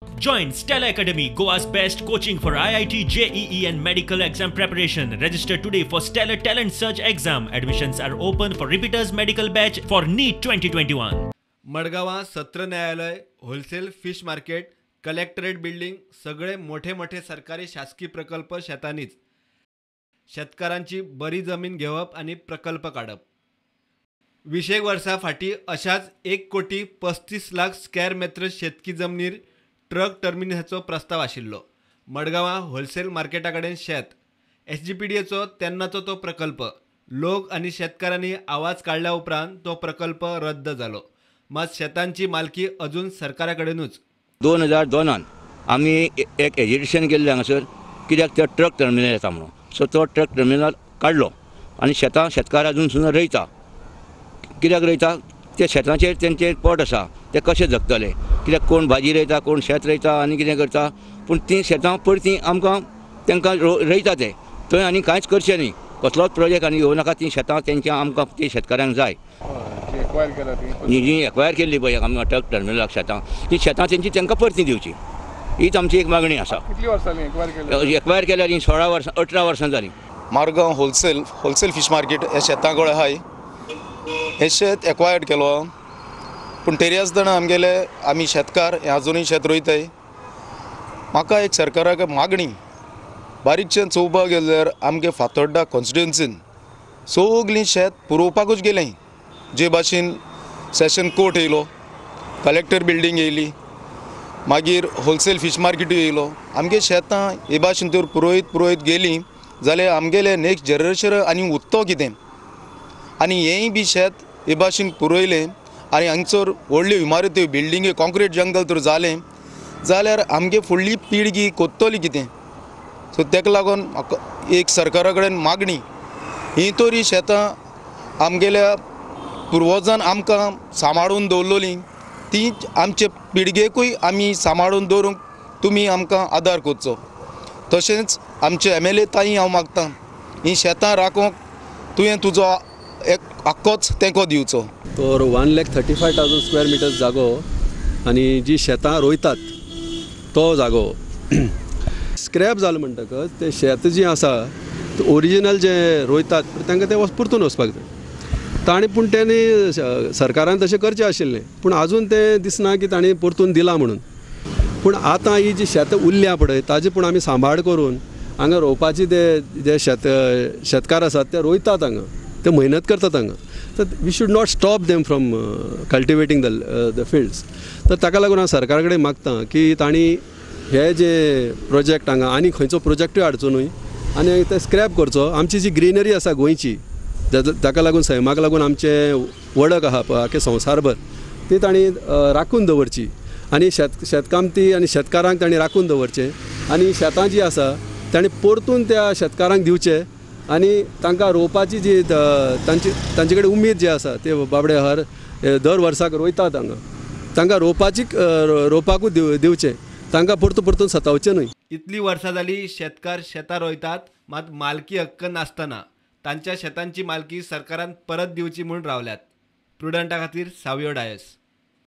Join Stella Academy, Goa's best coaching for IIT, JEE and medical exam preparation. Register today for Stellar Talent Search exam. Admissions are open for repeaters medical batch for NEET 2021. मडगांवां सत्र न्यायालय, wholesale fish market, collectorate building सगळे मोठे मोठे सरकारी शासकी प्रकल्प शेतांनीच. शेतकारांची बरी जमीन घेवप आनी प्रकल्प काडप. 20 वर्सां फाटीं अशाच 1,35,00,000 स्क्वेअर मेत्र शेतकी जमनीर ट्रक टर्मिनसाचो प्रस्ताव आशिल्लो. मडगांवां होलसेल मार्केटा कडेन शेत, SGPDAचो तेन्नाचो तो प्रकल्प. लोक आनी शेतकारांनी आवाज काडल्या उपरांत तो प्रकल्प रद्द जालो. मात शेतांची मालकी अजून सरकारा कडेनूच. 2002 आमी एक एजिटेशन केल्लें हांगासर, कित्याक ते ट्रक टर्मिनल येता म्हणून. सो तो ट्रक टर्मिनल काडलो आनी शेतां शेतकार अजून सुद्दां रोयता. कित्याक रोयता? ते शेतांचेर तेंचें पोट आसा, ते कशें जगतले? कित्याक कोण भाजी रोयता, कोण शेत रोयता आनी कितें करता. पूण तीं शेतां परतीं आमकां तांकां रोयता ते थंय आनी कांयच करचें न्ही, कसलोच प्रोजेक्ट आनी येवं नाका. तीं शेतां तेंच्या आमकां ती शेतकारांक जाय. जी एक्वायर केल्ली पळय आमकां ट्रक टर्मिनलाक शेतां, ती शेतां तेंची तांकां परतीं दिवची, हीच आमची एक मागणी आसा. एक्वायर केल्यार ही 16 वर्सां 18 वर्सां जालीं. मारगांव होलसेल फीश मार्केट हे शेतां कडेन आहाय. हे शेत एक्वायर्ड केलो, पूण तरी आसतना आमगेले आमी शेतकार हे आजुनूय शेत रोयताय. म्हाका एक सरकाराक मागणी, बारीकशें चोवपाक गेल्यार जाल्यार आमगे फातोड्डा कॉन्स्टिट्युएन्सीन सगलीं शेत पुरोवपाकूच गेलें. जे भाशेन सेशन कोर्ट येयलो, कलेक्टर बिल्डींग येयली, मागीर होलसेल फीश मार्केटूय येयलो. आमगे शेतां हे भाशेन तर पुरोयत पुरोयत गेलीं जाल्यार आमगेले नेक्स्ट जनरेशन आनी उत्तो कितें? आनी हेंय बी शेत हे भाशेन पुरयलें आनी हांगसर व्हडल्यो इमारत्यो, बिल्डिंग्यो, कॉन्क्रीट जंगल तर जालें जाल्यार आमगे फुडली पिळगी कोत्तली कितें? सो ताका लागून म्हाका एक सरकारा कडेन मागणी, ही तरी शेतां आमगेल्या पुर्वजान आमकां सांबाळून दवरलेलीं, ती आमचे पिळगेकूय आमी सांबाळून दवरूंक तुमी आमकां आदार करचो. तशेंच आमचे MLA ताई हांव मागतां, ही शेतां राखूंक तुवें तुजो एक आख्खोच तेंको दिवचो. तर 1,35,000 स्क्वेअर मिटर जागो आनी जी शेतां रोयतात तो जागो स्क्रॅप जालो म्हणटकच ते शेत जी आसा ओरिजिनल जे रोयतात तांकां ते परतून वचपाक जाय. ताणें पूण तेणी सरकारान तशें करचें आशिल्लें, पूण आजून तें दिसना की ताणें परतून दिलां म्हणून. पूण आतां ही जी शेतां उरल्या पळय ताजे पूण आमी सांबाळ करून हांगा रोवपाची ते जे शेतकार आसात ते रोयतात हांगा, ते मेहनत करतात हांगा. तर we should not stop them from cultivating the fields. तर ताका लागून हांव सरकारा कडेन मागता की तांणी हे जे प्रोजेक्ट हांगा आनी खंयचो प्रोजेक्टूय हाडचो न्हय आनी ते स्क्रॅप करचो. आमची जी ग्रिनरी आसा गोंयची, ताका लागून सैमाक लागून आमचें वळख आहा आख्खे संवसारभर, ती तांणी राखून दवरची आनी शेतकामती आनी शेतकारांक तांणी राखून दवरचें आनी शेतां जी आसा तांणी परतून त्या शेतकारांक दिवचें आनी तांकां रोवपाची जी तांचे कडेन उमेद जी आसा ते बाबडे हर दर वर्साक रोयतात हांगा, तांकां रोवपाकूच दिवचें, तांकां परतून परतून सतावचें न्हय. इतली वर्सां जाली शेतकार शेतां रोयतात, मात मालकी हक्क नासतना तांच्या शेतांची मालकी सरकारान परत दिवची म्हूण रावल्यात. प्रुडंटा खातीर सावियो डायस.